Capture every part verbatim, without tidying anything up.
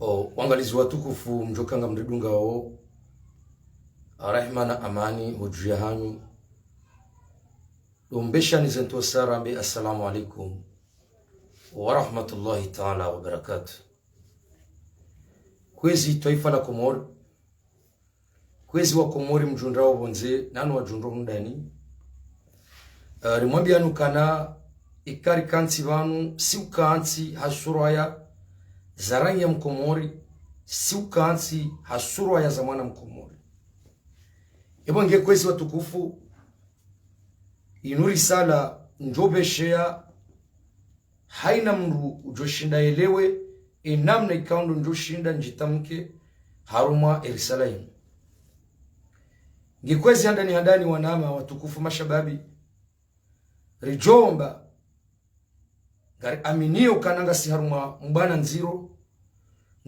O wangalizi watukufu, mdjoka ngamridungao, rehma na amani hudju yahanyu. Ndo mbeshani ze ntsontsa rambe, assalamu alaikum wa rahmatullahi ta'ala wa barakatuh. Kwezi twaifa la Komori, kwezi wa Komori mdjundrao pvondze, nanu wadjundrao mdani. Eh, rimwambianu ukana ikao rikantsi pvanu, si ukantsi ha suraya za raiya Mkomori, si ukantsi ha suraya za mwana Mkomori. Ebo nge kwezi watukufu, inu risala ndjopveshea, haina mndru udjoshinda yelewe enamna ikao ndo ndjoshinda ndjitamke harumwa erisala inu. Nge kwezi handani handani wanama watukufu mashababi, ridjomba, ngariaminio ukana ngasi harumwa mbwana ndziro,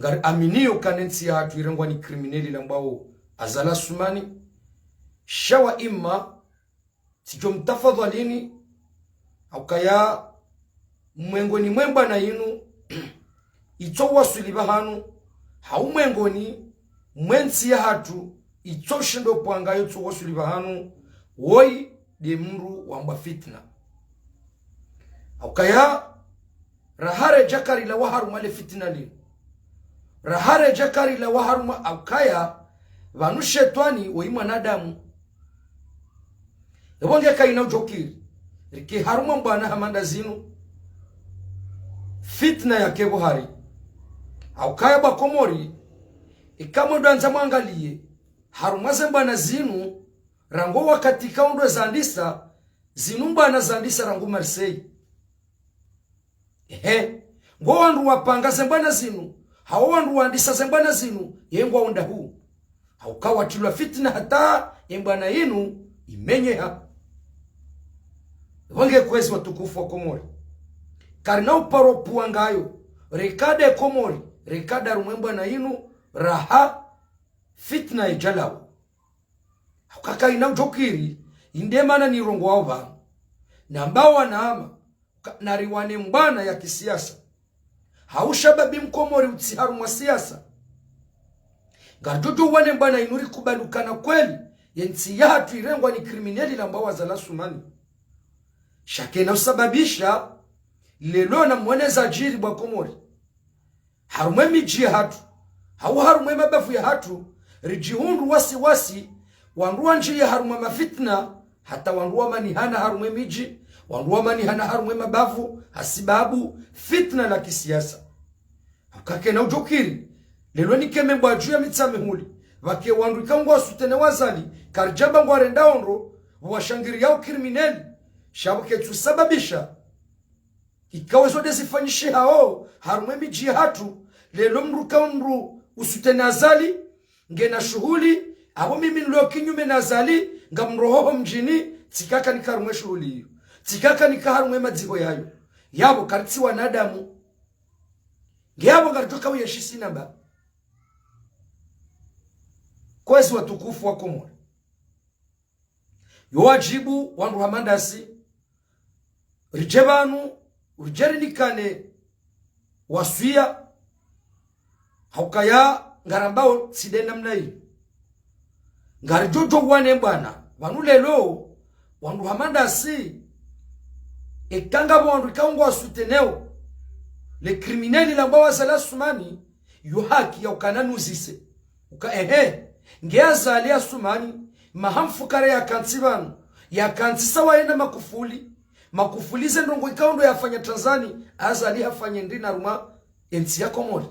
ngariaminio ukana entsi yahatru irengwa ni krimineli lambwao Azali Assoumani, sha wa imma, tsidjo mtafadhalini, haukaya mwengoni mwe mbwana inu itso waswili pvahanu, hau mwengoni mwe ntsi yahatru itso shindo pvanga yotso waswili pvahanu, woyi nde mndru wambwa fitna. Haukaya raha redja karilawa harumwa le fitna linu. Raha redja karilawa harumwa, haukaya pvanu shetwani woyi mwanadamu. Ebo nge kaina udjokiri, rike harumwa mbwana hama nda zinu, fitna yake pvo hari. Haukaya bo wa Komori, ika mwendo andza mwangaliye harumwa ze mbwana zinu, rangu wakati ikao ndo zandisa, zinu mbwana zandisa rangu Marseille. Ehe, ngo wandru wapanga ze mbwana zinu, hau wandru wandisa ze mbwana zinu, ye ngwao ndahu. Hauka watrilwa fitna hata ye mbwana inu imenyeha. Ebo nge kwezi watukufu wa Komori, karina uparo pvua ngayo, reka nde Komori, reka nda harumwa e mbwana inu, raha fitna idjalawa. Hauka kaina udjokiri, inde mana nirongoao pvanu. Namba wanama, ka-, nariwane mbwana ya kisiasa. Hau shababi Mkomori utsi harumwa siasa, ngaridjo wane mbwana inu rikubali ukana kweli ye ntsi yahatru irengwa ni krimineli lambwao Azali Assoumani. Sha kena usababisha leo namwone zadjiri bo wa Komori. Harumwa e midji yahatru, hau harumwa e mabavu yahatru, ridjihundru wasiwasi, wandru wandjiya harumwa mafitna, hata wandru wamanihana harumwa e midji, wandru wamanihana harumwa e mabavu, hasibabu fitna la kisiasa. Hauka kaina udjokiri, leo nikeme mbwa dju ya mitsamihuli, pvake wandru ikao ngwao soutenir Azali, karidjamba ngwarendao ndro, pvo washangiriyao krimineli, sha pvo ketsu sababisha ikao ezo nde zifanyishihao harumwa e midji yahatru, leo mndru ikao mndru usoutenir Azali, ngena shuhuli, abo mimi nilo kinyume na Azali, ngamrohoho mdjini, tsika kanika harumwa e shuhuli iyo. Tsika kanika harumwa e madziho yayo. Yabo karitsi wanadamu. Nge yabo ngaridjo kawu yeshisi namba. Kwezi watukufu wa Komori, yo wadjibu wandru hama ndasi, ridje pvanu, ridje rinikane waswiya, haukaya ngarambao tsi nde namna iyo. Ngaridjo wane mbwana, pvanu leo, wandru hama ndasi, eka ngapvo wandru ikao ngwao soutenir le krimineli lambwao Azali Assoumani, yo haki ya ukana nuzise. Uka ehe, nge Azali Assoumani, maha mfukare yakantsi pvanu, yakantsi sawa yena Makufuli, Makufuli ze ndrongo ikao ndo yafanya Tanzania, Azali hafanye ndri harumwa e ntsi ya Komori.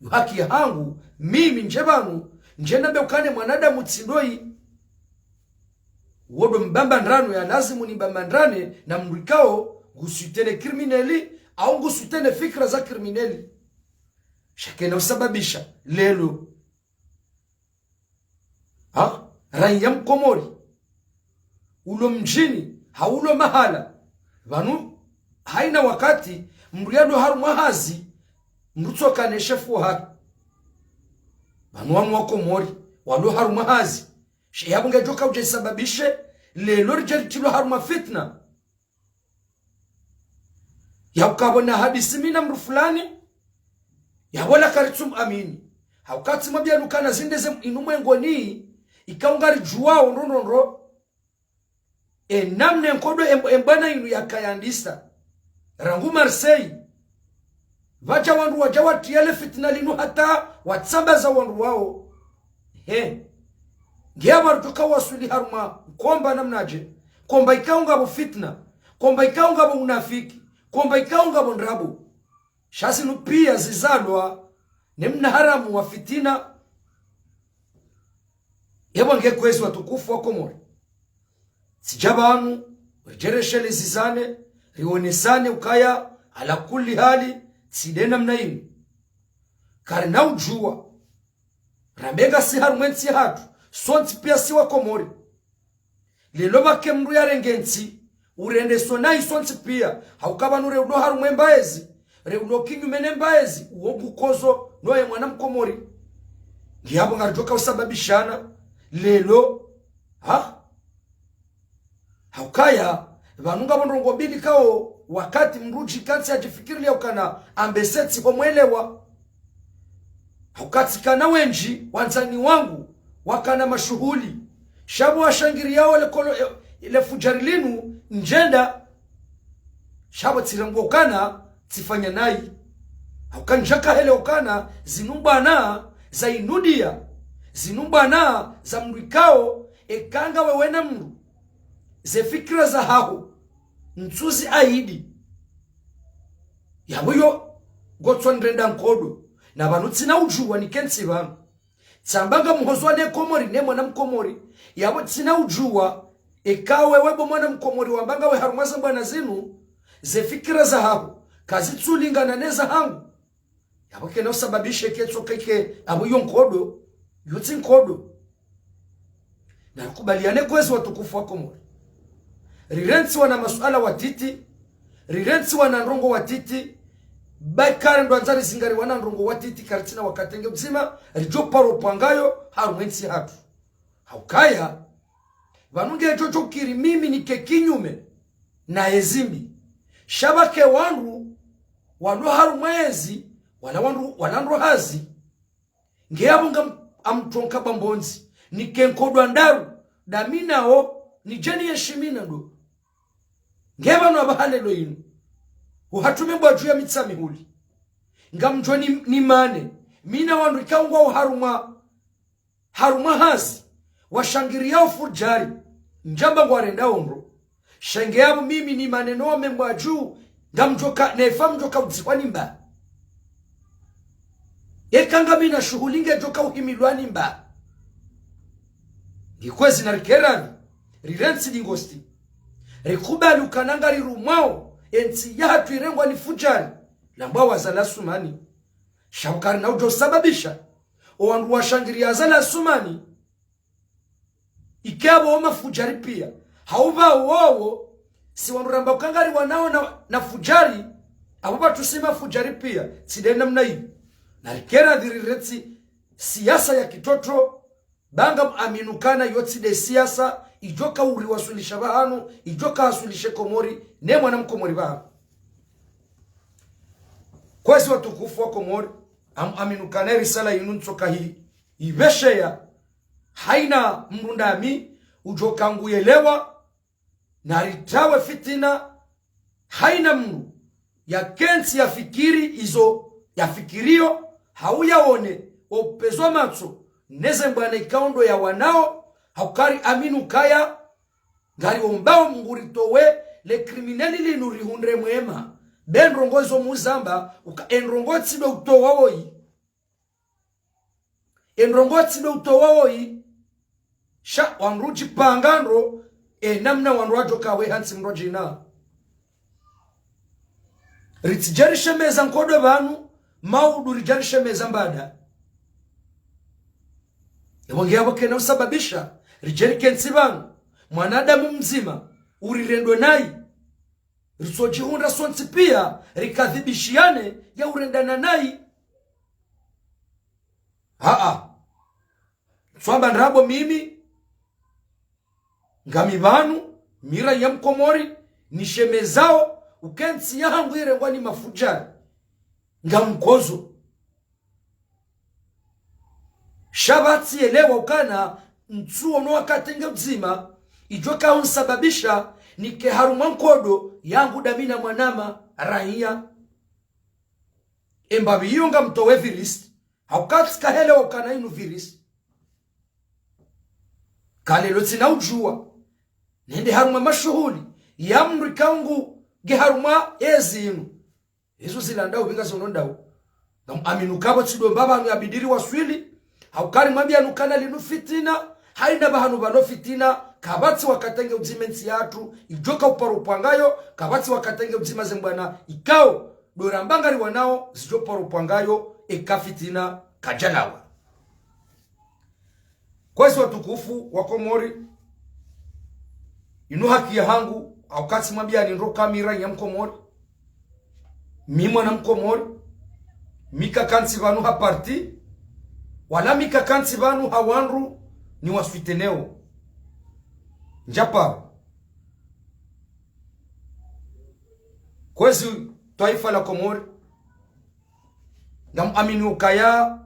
Yo haki yahangu, mimi ndje pvanu, ndje nambe ukana e mwanadamu tsi ndoyi. Wo ndo mbambandrano ya lazimu nimbambandrane na mndru ikao ngu soutenir krimineli, au ngu soutenir fikira za krimineli. Sha kena usababisha leo, ha? Raiya Mkomori, ulo mdjini, hau ulo mahala, pvanu haina wakati, mndru yalo harumwa hazi, mndru tsi ukana e shefu wahahe. Pvanu wanu wa Komori, walo harumwa hazi. Sha yabo ngedjo kaudja isababishe, leo ridje ritrilwa harumwa fitna. Ya ukapvo na hadisi mi na mndru fulani, Yapvo la karitsumwamini. Hauka tsimwambia nukana zinde ze inu mwengoni, ikao ngaridjuwao ndrondrondro. E namna enkodo emb-, embwana inu yakayandisa. Rangu Marseille. Pvadja wandru wadja watriya le fitina linu hata watsambaza wandru wawo. He. Ngiya pvaridoka waswili harumwa nkomba namnadje. Komba ikao ngapvo fitina. Komba ikao ngapvo unafiki. Komba ikao ngapvo ndrabo. Sha zinu pia zizalwa ne mna haramu wa fitina. Yapvo nge kwezi watukufu wa Komori. Tsidja pvanu, ridjereshe lizizane, rionesane ukaya, ala kulli hali, tsi nde namna inu. Karina udjuwa. Rambe ngasi harumwa entsi hatru, sontsi pia si wa Komori. Lelo pvake mndru yarenge ntsi, urende sona isontsi pia, hauka pvanu reulo harumwa embaezi, reulo kinyume ne mbaezi, uwo ngukozo, noye mwana Mkomori. Ngiyapvo ngaridjoka usababishana, lelo, ha? Haukaya, pvanu ngapvo ndrongoo mbili kao, wakati mndru djikantsi yadjifikirilia ukana, ambe setsi homwelewa. Haukatsi kana wendji, wandzani wangu, wakana mashuhuli. Sha pvo washangiriyao le kolo, e, le fudjari linu, ndjenda. Sha pvo tsirambwa ukana, tsifanya nayi. Hauka ndjakahele ukana, zinu mbwana, za inudia. Zinu mbwana, za mndru ikao, eka ngawe wena mndru. Ze fikira zahaho, ntsuzi aidi. Yapvo yo, ngotsonirenda nkodo. Na pvanu tsina udjuwa nikentsi pvanu. Tsamba ngamhozwa ne Komori, ne mwana Mkomori. Yapvo tsina udjuwa, eka wewe bo mwana Mkomori wamba ngawe harumwa ze mbwana zinu, ze fikira zahaho, kazitsulingana ne zahangu. Yapvo kena usababishe ketso keke, apvo yo nkodo, yo tsi nkodo. Na rikubaliane kwezi watukufu wa Komori. Rirentsiwa na masuala watiti, rirentsiwa na ndrongoo watiti, ba kari ndo andza rizingariwa na ndrongoo watiti karitsina wakati nge mdzima, ridjo paro pwangayo, harumwa entsi hatru. Haukaya, pvanu ngedjo djo kiri mimi nike kinyume na ezimbi. Sha pvake wandru, walo harumwa ezi, wala wandru, wala ndro hazi. Ngeyapvo ngam-, amtronka bambondzi, nike nkodo wa ndraru, dami nawo, nidje niyeshimina ndo. Nge pvanu apvaha lelo inu. Uhatrume mbwa dju ya mitsa mihuli. Ngamdjo ni, nimane, mi na wandru ikao ngwao harumwa harumwa hazi, washangiriyao fudjari, ndjamba ngwarenda ondro. Sha ngeyapvo mimi nimane no wame mbwa dju, ngamdjoka, nefa mdjoka udzihwa ni mba. Eka ngamina shuhuli ngedjoka uhimilwa ni mba. Ngikwezi na rike radhi, rirentsi lingosti. Rikubali ukana ngarirumwao, entsi yahatru irengwa ni fudjari, lambwa wa Azali Assoumani. Sha pvo karina udjo sababisha, owandru washangiriya Azali Assoumani, ikapvo wo mafudjari pia. Haupva wowo, si wandru ramba uka ngariwanao na, na fudjari, apvo pvatsu si mafudjari pia, tsi nde namna iyo. Na rike radhi riretsi siasa ya kitoto, ba ngamwamini ukana yo tsi nde siasa, idjoka uriwaswilisha pvahanu, idjoka haswilishe Komori, ne mwana Mkomori pvahanu. Kwezi watukufu wa Komori, ngamwamini ukana irisala inu ntsoka hi, ipvesheya, haina mndru ndami, udjoka nguyelewa, na ritawe fitina, haina mndru, yakentsi yafikiri izo yafikiriyo, hau yaone, opvwadzwa matso, neze mbwana ikao ndo yawanao, hauka riamini ukaya, ngariombao Mngu ritowe, le criminel linu rihundre mwema, be ndrongoo zo muzamba, uka endrongoo tsi ndo utowa woyi. Endrongoo tsi ndo utowa woyi. Sha wandru djipanga ndro, e namna wandru wadjoka we hantsi mndru djina. Ritsidje rishemeza nkodo pvanu, maudu ridje rishemeza mbada. Ewo ngeyapvo kena usababisha, ridje rikentsi pvanu, mwanadamu mdzima, urirendwe nayi. Ritsodjihundra sontsi pia, rikadhibishiane ya urendana nayi. Haa. Tswamba ndrabo mimi, ngami pvanu, mi raiya Mkomori, nishemezao, ukentsi yahangu irengwa ni mafudjari. Ngamkozo. Sha pvatsi elewa ukana ntsuono wakati nge udzima, idjo kahunisababisha nike harumwa nkodo yangu dami na mwanama raiya. Embapvi iyo ngamtowe virus, hauka tsika helewa ukana inu virus. Kalelo tsina udjuwa nende harumwa mashuhuli ya mdru ikao ngu nge harumwa ezi inu. Izo zila ndau pvi ngazono ndau. Ngam amini ukaya pvo tsidomba pvanu yabidi riwaswili. Hauka ri mwambiya ukana linu fitina. Haina pvahanu pvalo fitina. Kapvatsi wakati nge udzima entsi yatru idjo ka uparo pvwa ngayo. Kapvatsi wakati nge udzima ze mbwana ikao ndo ramba ngariwanao zidjo paro pvwa ngayo eka fitina kadjalawa. Kwezi watukufu wa Komori, inu haki yahangu, hauka tsi mwambiya ni ndro kamira ya Mkomori. Mi mwana Mkomori, mi kakantsi pvanu ha parti, wala mi kakantsi pvanu ha wandru niwaswiteneo. Ndjaparo. Kwezi twaifa la Komori, ngam amini ukaya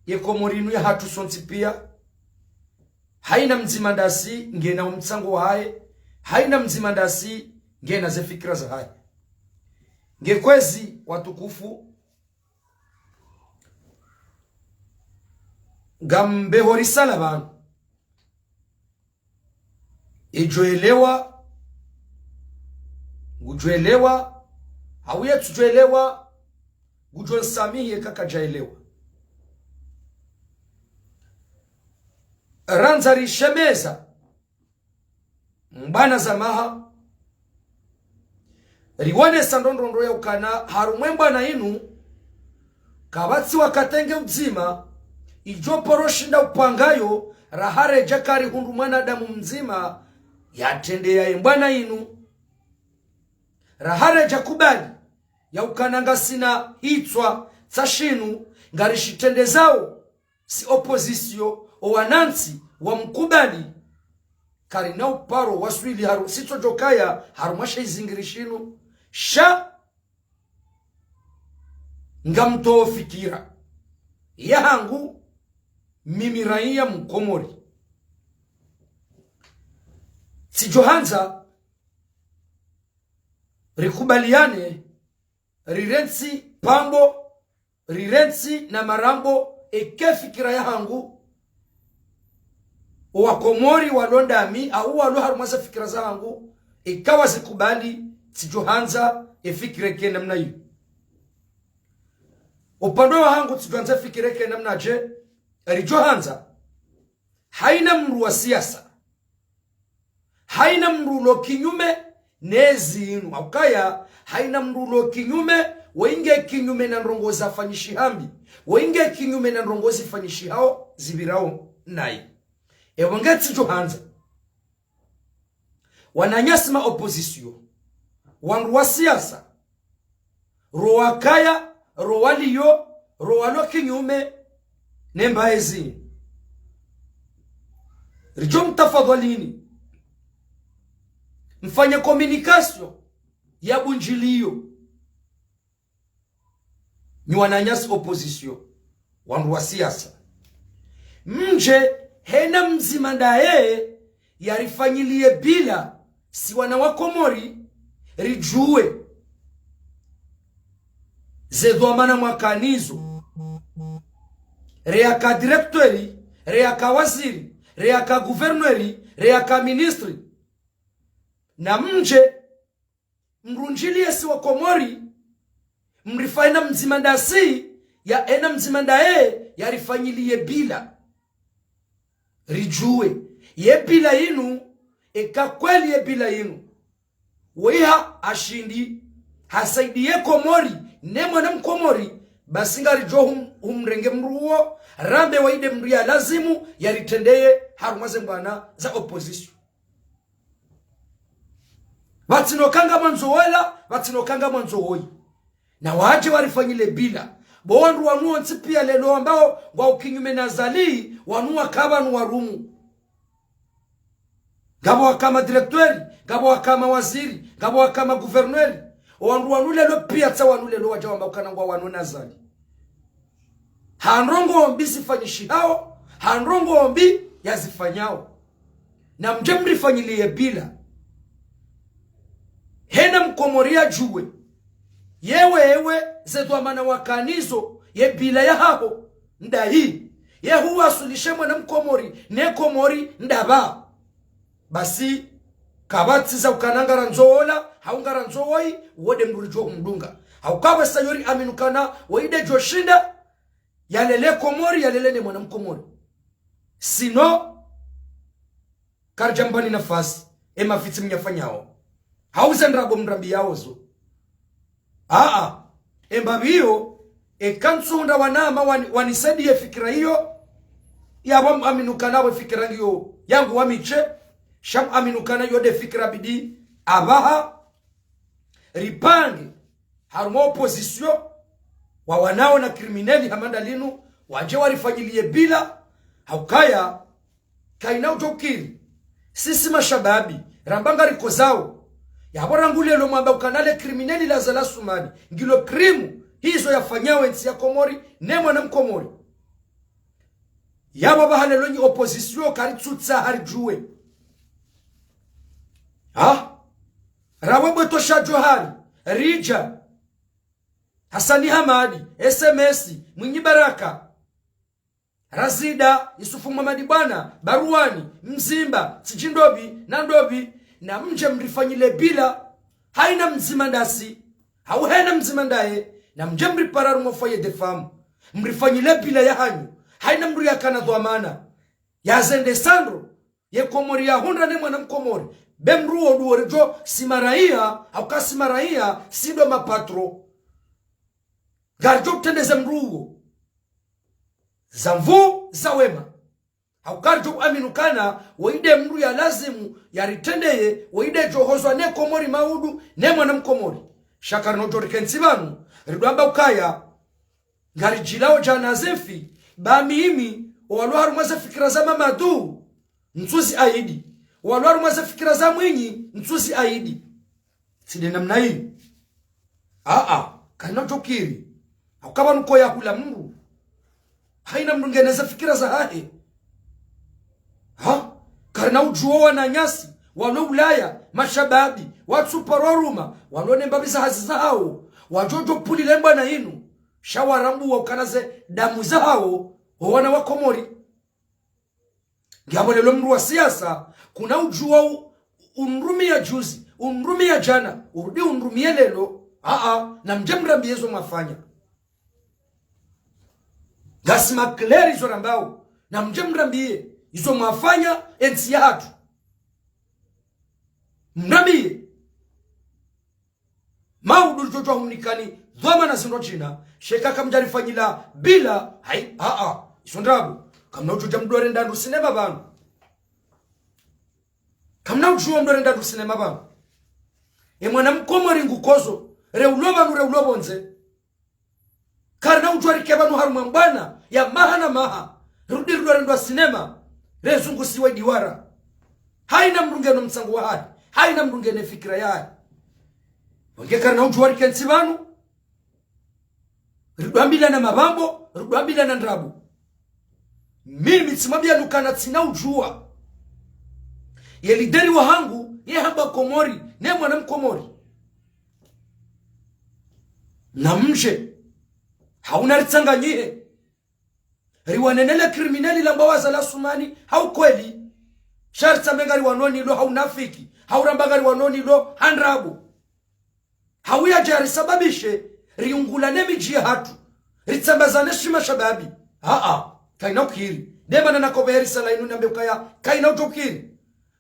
ye Komori inu yahatru sontsi piya. Haina mdzima ndasi ngena umtsango wahahe. Haina mdzima ndasi ngena ze fikira zahahe. Nge kwezi watukufu, ngam mbeho risala pvanu. Edjo elewa, ngudjo elewa, hau yetsudjo elewa, ngudjo nsamihi eka kadja elewa. Randza rishemeza mbwana za maha, riwonesa ndrongoo ya ukana harumwa embwana inu, kapvatsi wakati nge udzima idjo paro shinda upvwa ngayo, raha redja karihundru mwanadamu mdzima yatrende ya embwana inu. Raha redja kubali ya ukana ngasina hitswa tsa shinu, ngarishitendezao si opposition, owanantsi wamkubali. Karina uparo waswili haru, sitsodjo kaya harumwa she izingiri shinu. Sha ngamtowo fikira yahangu, mimi raiya Mkomori. Tsidjo handza rikubaliane, rirentsi pvambo, rirentsi na marambo, eke fikira yahangu, owakomori walo ndami, au walo harumwa ze fikira zahangu, eka wazikubali, tsidjo handza efikira eke namna iyo. Upande wahangu tsidjo handza efikira eke namnadje, ridjo handza haina mndru wa siasa, haina mndru ulo kinyume nezi inu, haukaya haina mndru ulo kinyume, woyi nge kinyume na ndrongoo zafanyishiha mbi, woyi nge kinyume na ndrongoo zifanyishihao zipvirao nayi. Ewo nge tsidjo handza wananyasi ma opposition, wandru wa siasa, ro wakaya, ro waliyo, ro walo kinyume ne mbaezi. Ridjo mtafadhalini mfanye communication ya bunjiliyo. Nyi wananyasi opposition, wandru wa siasa, mdje hena mdzima ndaye yarifanyiliye bila, si wana wa Komori ridjuwe ze dhwamana mwakanazo. Reyaka directeur, reyaka waziri, reyaka gouverneur, reyaka ministre. Na mdje mrundjiliye si wa Komori, mrifanye na mdzima ndasi, ya hena mdzima ndaye yarifanyiliye bila. Ridjuwe ye bila inu, eka kweli ye bila inu woyi ha, hashindi hasaidiye Komori ne mwana Mkomori, basi ngaridjo hum, humrenge mndru uwo, rambe woyi nde mndru ya lazimu yaritrendeye harumwa ze mbwana za opposition. Pvatsina ukaya ngamwandzo wola, pvatsina ukaya ngamwandzo woyi. Na wadje warifanyile bila. Bo wandru wanu wontsi piya leo wambao ngwao kinyume na Azali, wanu waka pvanu warumu. Ngapvo waka ma directeur, ngapvo waka ma waziri, ngapvo waka ma gouverneur. Owandru wanu leo piya tsa wanu leo wadja wamba ukana ngwao wanu na Azali. Ha ndrongoo mbi zifanyishihao, ha ndrongoo mbi yazifanyao. Na mdje mrifanyiliye bila. Hena mkomori yadjuwe. Ye wewe ze dhwamana wakanazo, ye bila yahaho, ndahi. Ye huwaswilishe mwana mkomori, ne Komori, ndapvi. Basi, kapvatsi za ukana ngarandzo ola, hau ngarandzo woyi, wo nde mdru ridjo humdunga. Hau kapvatsi yori amini ukana, woyi nde djo shinda, yalele Komori, yalele ne mwana mkomori. Sinon, karidjambani nafasi, e mafitsi mnyafanyao. Hau ze ndrabo mrambiyao zo. Aa, e mbapvi iyo, eka ntsuhundra wanama wani-, wanisaidiye fikira iyo, yapvo amini ukana we fikira ngiyo yangu wa mishe, sha amini ukana yo nde fikira bidi apvaha, ripange, harumwa opposition, wawanao na criminel hama ndalinu, wadje warifanyiliye bila, ha ukaya, kayina udjo kiri. Sisi mashababi, ramba ngarikozao. Yapvo rangu leo mwamba ukana le criminel la Azali Assoumani, ngilo crime, hizo yafanyao entsi ya Komori, ne mwana mkomori. Yapvo pvaha leo nyi opposition karitsutsaha ridjuwe. Ha? Rawe bweto sha Djohar, Ridja, Hassani Hamadi, S M S, Mwinyi Baraka, Razida, Yusufu Muhamadi Bwana, Baruwani, Mzimba, Tsidji ndopvi, na ndopvi, na mdje mrifanyile bila, hayina mdzima ndasi, hau hena mdzima ndaye, na mdje mripara harumwa foyer de femme, mrifanyile bila yahanyu, hayina mdru yakana dhwamana, yazende sandro, ye Komori yahundra ne mwana mkomori, be mdru wo ndo ridjo si maraiya, hauka si maraiya, si ndo mapatro. Ngaridjo kutrendeze mdru wo. Za nvuu, za wema. Hauka ridjo amini ukana, woyi nde mdru ya lazimu, yaritrendeye, woyi nde djo hozwa ne Komori maudu, ne mwana mkomori. Sha karina udjo rikentsi pvanu, ridjo amba ukaya, ngaridjilao djana zemfi, ba mimi, owalo harumwa ze fikira za Mamadu, ntsuzi aidi. Owalo harumwa ze fikira za Mwinyi, ntsuzi aidi. Tsi nde namna iyo. Aa, karina udjo kiri. Hauka pvanu ko yahula mdru. Hayina mdru ngena ze fikira zahahe. Ha? Karina udjuwa wananyasi, walo Ulaya, mashababi, watsuparwa ruma, walo ne mbapvi za hazi zahao, wadjo djo pulile mbwana inu, sha warambuwa ukana ze damu zahao, ho wana wa Komori. Ngiyapvo leo mdru wa siasa, kuna udjuwa u-, undrumiya juzi, undrumiya djana, urudi undrumiye leo, aa, na mdje mrambiye zo mwafanya. Ngasi ma clair izo rambao, na mdje mrambiye, izo mwafanya, entsi yahatru. Mrambiye. Maudu ridjo djuwa humnikani, dhwamana zindru djina, sha eka kamdjarifanyila bila, hayi, aa, izo ndrabo, kamna udjo dja mdrwarenda ndru sinema pvanu. Kamna udjuwa mdrwarenda ndru sinema pvanu. E mwana mkomori ngukozo, reulo pvanu, reulo pvondze. Karina udjuwa rike pvanu harumwa mbwana ya maha na maha, rudi ridwarendwa sinema, rezungusiwa idiwara. Hayina mdru ngena mtsango wahahe, hayina mdru ngena fikira yahahe. Wenge karina udjuwa rikentsi pvanu, ridwambilana mapvambo, ridwambilana ndrabo. Mimi tsimwambiyani ukana tsina udjuwa. Ye lideri wahangu, ye hamba Komori, ne mwana mkomori. Na mdje, hau na ritsanganyihe. Riwanenele criminel lambwao Azali Assoumani, ha ukweli. Sha ritsambe ngariwanao nilo ha unafiki, hau ramba ngariwanao nilo ha ndrabo. Hau yadje yarisababishe, riungulane midji yahatru, ritsambazane shima shababi. Aa, kayina ukiri. Nde mana nakopvehe risala inu nambe ukaya, kayina udjo ukiri.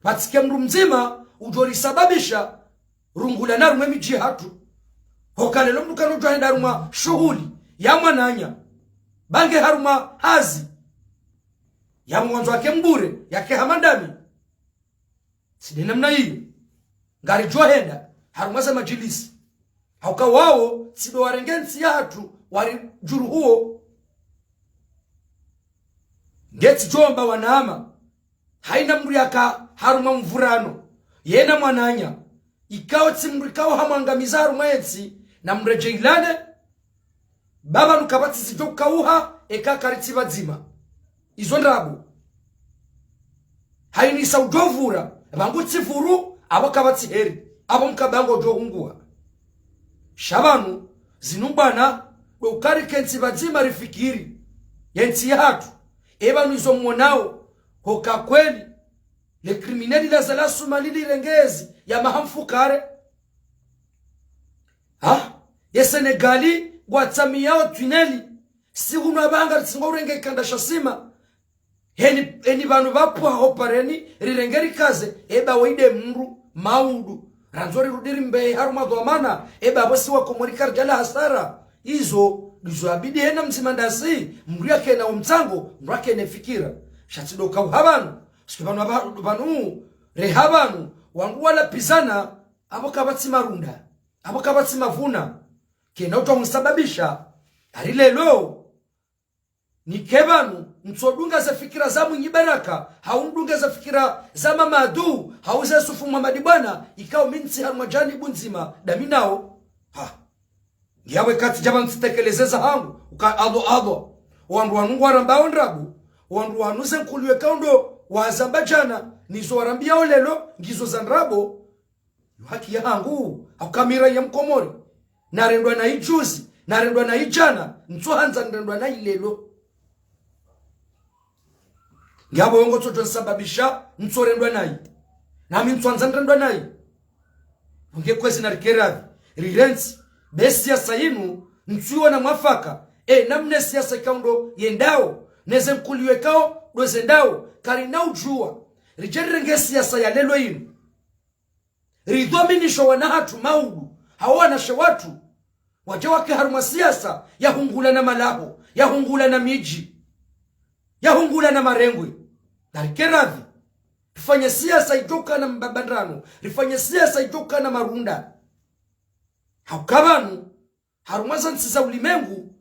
Pvatsike mdru mdzima, udjo risababisha, rungulane harumwa emidji yahatru. Hoka leo mdru kana udjo henda harumwa shuhuli ya mwananya. Ba nge harumwa hazi. Ya mwandzo yake mbure, yake hama ndami. Tsi nde namna iyo. Ngaridjo henda, harumwa za madjilisi. Hauka wao, tsi ndo warenge ntsi yahatru, waridjuruhuo. Nge tsidjomba wanama. Hayina mdru yaka harumwa mvurano. Yena mwananya. Ikao tsi mdru ikao hamwangamiza harumwa entsi, na mredjeilane, ba pvanu kapvatsi zidjo kauha, eka karitsi pvadzima. Izo ndrabo. Hayinisa udjovura, pvangu tsivuru, apvo kapvatsi heri, apvo mkaba ngudjo hungua. Sha pvanu, zinu bwana, ndo uka rikentsi pvadzima rifikiri. Yentsi yahatru, e pvanu izo mwonao, hoka kweli, le criminel la zala suma lili rengezi ya maha mfukare. Ha? Ye Senegali, ngwatsamiyao twineli, si hunu apvaha ngaritsingo urenge ikanda sha sima. Heni, heni pvanu pvapvo haho pareni, rirenge rikaze, eba weyi nde mndru, maudu. Randzo rirudi rimbe harumwa dhwamana, eba apvo si wakomori karidjala hasara. Izo, ndizo yabidi hena mdzima ndasi, mndru yakena wo mtsango, mndru yakena fikira. Sha tsi ndo uka uha pvanu, sike pvanu apva-, pvanu, reha pvanu, wandru walapvizana, apvo kapvatsi marunda, apvo kapvatsi mavuna. Kena udjo unisababisha, hari lelo, nike pvanu, ntsodunga ze fikira za Mwinyi Baraka, hau ndunge ze fikira za Mamadu, hau za Yusufu Muhamadi bwana, ikao mi ntsi harumwa djanibu ndzima, ndami nao. Ha. Ngiyawe kati djapva ntsitekeleze zahangu, uka adho adho. Wandru wanu ngwarambao ndrabo, wandru wanu ze nkulu yeka ndo wazamba djana, nizo warambiyao lelo, ngizo za ndrabo. Yo haki yahangu, hauka mi raia mkomori. Narendwa nayi juzi, narendwa nayi djana, ntsohandza nirendwa nayi lelo. Ngiyapvo yo ngotsodjo nisababisha, ntsorendwa nayi. Nami ntsohandza nirendwa nayi. Nge kwezi narike radhi, rirentsi, be siasa yinu, ntsuiona mwafaka, e, namna siasa ikao ndo yendao, neze nkulu yekao ndo zendao, karina udjua. Ridje rirenge siasa ya lelo yinu. Ridhwaminisho wana hatru maudu, hau wanashe watru, wadje wake harumwa siasa, ya hungula na malaho, ya hungula na midji, ya hungula na marengwe. Narike radhi, rifanye siasa idjoka na mbambandrano, rifanye siasa idjoka na marunda. Hauka pvanu, harumwa za ntsi za ulimengu,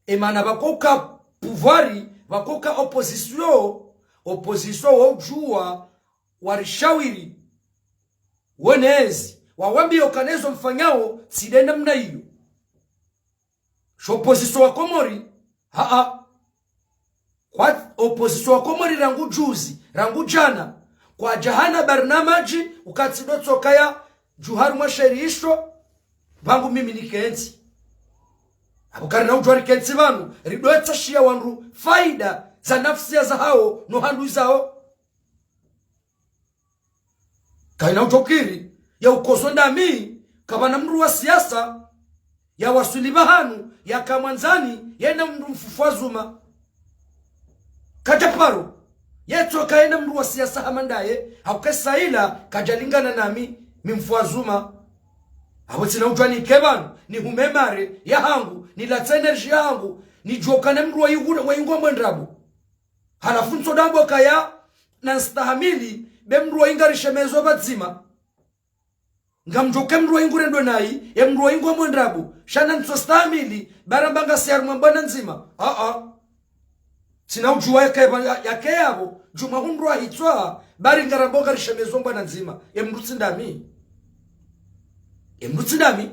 emana pvakoka pouvoir, pvakoka opposition, opposition wo udjua, warishawiri, wenezi, wawambiye uka nezo mfanyao, tsi nde namna iyo. Sho opposition wa Komori, haa. Kwa opposition wa Komori rangu juzi, rangu djana, kwadjahana barnamaji, uka tsi ndo tsokaya, dju harumwa sheri isho, pvangu mimi nikentsi. Apvo karina udjua rikentsi pvanu, ridotsa shiya wandru faida za nafsiya zahao, no handru zao. Kayina udjokiri, ya ukoso ndami, kapvana mndru wa siasa, ya waswili pvahanu, ya kamwandzani, yena mndru mfufu wa zuma. Kadja paro, yetsoka yena mndru wa siasa hama ndaye, hauka sa ila, kadjalingana nami, mi mfufu wa zuma. Apvo tsina udjua nike pvanu, nihume mare, yahangu, nilatse enerji yahangu, nidjoka ne mndru wa yingure, wa yingwa mwe ndrabo. Halafu ntsodambo kaya, na nstahamili, be mndru wa yinga rishemezo pvadzima. Ngamdjoke mndru wa yingure ndo nayi, e mndru wa yingwa mwe ndrabo, sha na ntsostahamili, baramba ngasi harumwa mbwana ndzima. Aa. Tsina udjua yake pva-, ya-, yake yapvo, djuma hundru wa hitswa, bari ngaramba ngarishemezo mbwana ndzima, e mndru tsi ndami. E mndru tsi ndami,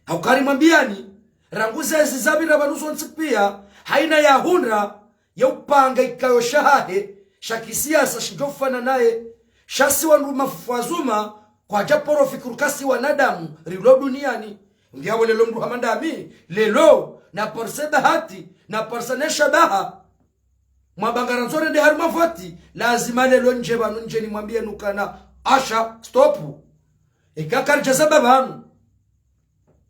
hauka ri mwambiyani, rangu zezi zapvira pvanu zontsi piya, hayina ya hundra, ye upanga ikayo shahahe, sha kisiasa shidjofana naye, sha si wandru mafufu wa zuma, kwadja paro fikiri uka si wanadamu, rilo duniyani. Ngiyawe lelo mndru hama ndami, lelo, na parisa bahati, na parisa ne shabaha. Mwamba ngarandzo rende harumwa voti, lazima lelo ndje pvanu ndje nimwambiye nukana, asha, stop. Eka karidja zamba pvanu.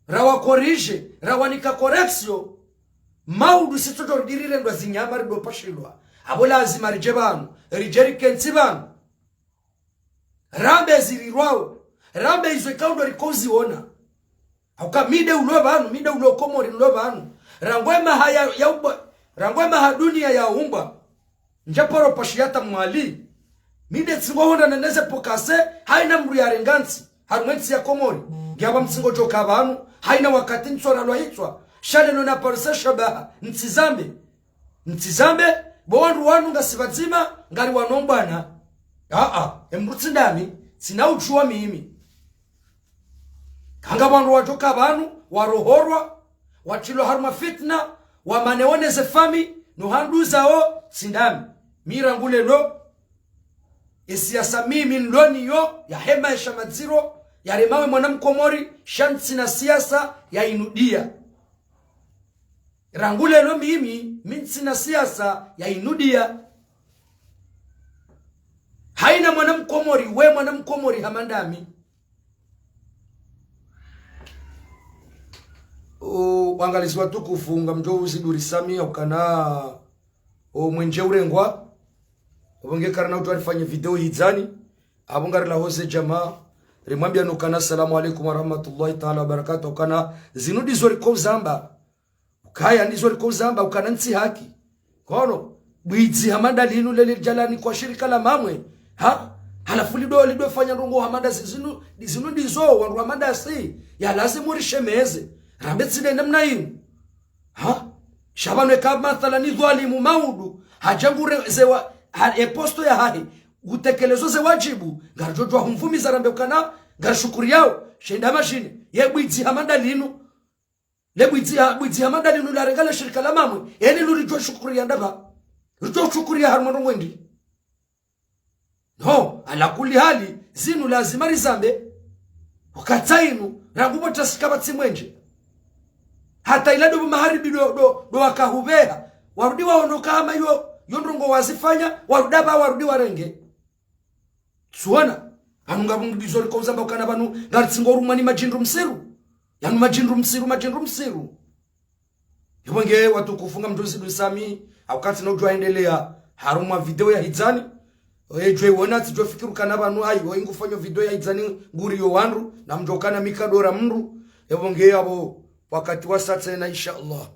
Rawa corrige, rawanika correction. Maudu si tsodjo ridiri rendwa zinyama ridopashilwa. Apvo lazima ridje pvanu, ridje rikentsi pvanu. Rambe zirirwao, rambe izo ikao ndo riko uziona. Hauka mi nde ulo pvanu, mi nde ulo Komori nilo pvanu. Rangu emaha ya, ya uba, rangu emaha duniya ya umba. Ndja paro pashi yata mwali. Mi nde tsingo honda na neze pokase, hayina mndru ya renga ntsi, harumwa entsi ya Komori. Ngiyapvo mtsingo djoka pvanu, hayina wakati ntsora lwa hitswa. Sha lelo na parisa shabaha, ntsi zambe. Ntsi zambe, bo wandru wanu ngasi pvadzima, ngari wano mbwana. Aa, e mndru tsi ndami, tsina udjua mimi. Kanga wandru wadjoka pvanu, warohorwa, watrilwa harumwa fitna, wamane wone ze fami, No handuzao tsi ndami. Mi rangu lelo, e siasa mimi nilo nayo, ya hema ya sha madziro, ya remawe mwana mkomori, sha ntsina siasa ya inudia. Rangu lelo mimi, mi ntsina siasa ya inudia. Haina mwana mkomori, we mwana mkomori hama ndami. O, wangalizi watukufu, ngamdjo uziduri sami, ukana, o, mwenje urengwa. Apvo nge karina utwa rifanye video hidzani. Apvo ngari laho ze jamaa. Rimwambia nukana, "Assalamu alaikum warahmatullahi taala wabarakatuh." Ukana, zinu ndizo riko uzamba. Ukaya ndizo riko uzamba, ukana ntsi haki. Kono, bwidzi hama ndalinu lele djalani kwa shirika la Mamwe. Ha? Halafu lido, lido fanya ndrongo hama nda zi-, zinu, zinu ndizo, wandru hama ndasi. Ya lazimu rishemeze. Rambe tsi nde namna inu. Ha? Sha pvanu eka mathalani dhwalimu maudu, hadja ngure ze wa-, ha, e posto yahahe, utekelezo ze wadjibu, ngaridjo djuwa humvumiza rambe ukana, ngarishukuriyao, sha inda mashine, ye bwidzi hama ndalinu, le bwidzi ha-, bwidzi hama ndalinu larenga le shirika la Mamwe, eli luridjo shukuriya ndapvi? Ridjo shukuriya harumwa ndrongo ndri? No, ala kulli hali, zinu lazima rizambe. Wakati inu, rangu pvo tasika pvatsi mwenje. Hata ila ndo pvo maharibi ndo, ndo, ndo wakahubeha. Warudi waono kama yo, yo ndrongo wazifanya, warudi apva warudi warenge. Tsuona, pvanu ngapvo ngizo riko uzamba ukana pvanu, ngaritsingo rumwa ni madjindru msiru. Yanu madjindru msiru, madjindru msiru. Yapvo nge watukufu ngamdjo uziduri sami, wakati na udjo endelea, harumwa video ya hidzani. Oye djwe wona, tsidjo fikiri ukana pvanu, ayi, oye ngufanyo video ya hidzani, nguriyo wandru, na mdjo kana mikado ra mndru. Yapvo nge yapvo, wakati wasa tsena, insha Allah.